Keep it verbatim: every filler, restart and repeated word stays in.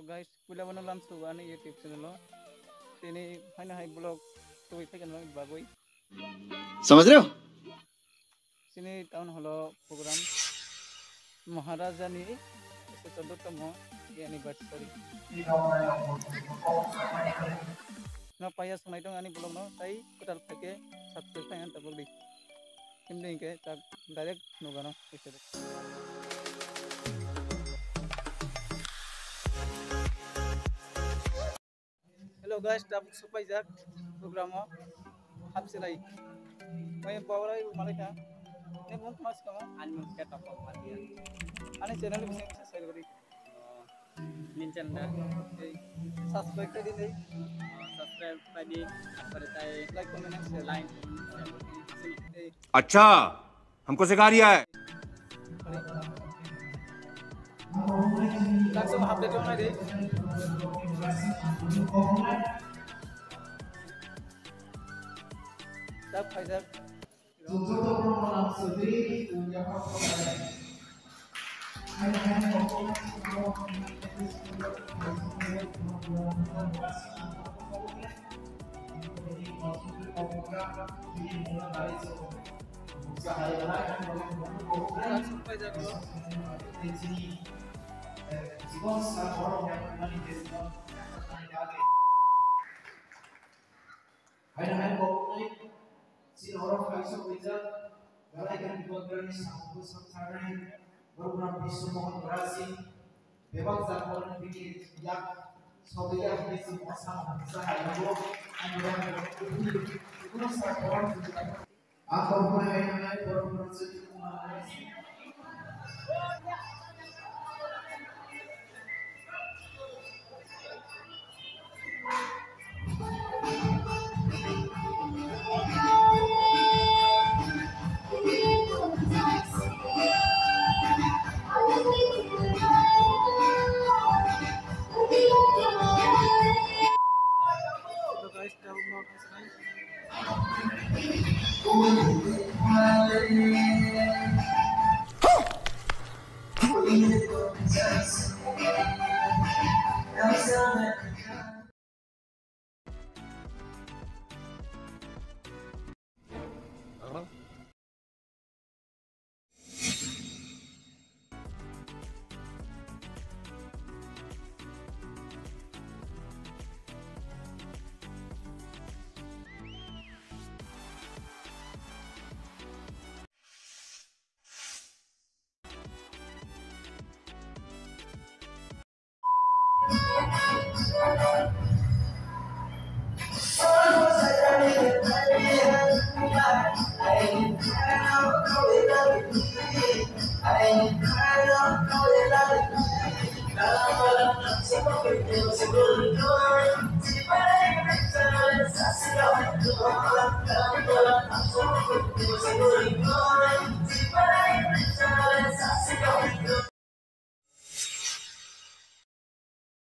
Guys, puila bono lam sugo ani YouTube channel o. Tini haino hai vlog tubui phaikha bagwi. समझ रहे हो? Chini town hall o program Maharaja ni ekso choddo tomo anniversary. No paya sunai tong ani vlog no tai kwtal phaikhe subscribe khai an tabuk di. Hindi hingke tak direct nugano. Hello guys, tabuk supaijak program o hapsilai. Mai bawrai malai kha. Ne bung mas kama. Ani mung ke toko matia. Ani channel bisa bisa share kori. Ninjan da. Subscribe kori dei. Subscribe kori dei. Apore tai like, comment, share. Like, share. अच्छा, हमको सिखा रिया है। Langsung update wngnai de. Tak phaijak. Haino hai koknai chini oro kaisa kwijak, belai khe bubagrani samungbo samsarnai, borok Biswa Mohan Bora Singh, bebak jaga borokni bini yak sobiya hwnwi chwng o samung hwnsa hai wngo. Ani yak kuno sa borok ang koknai haino hai borok borok chwng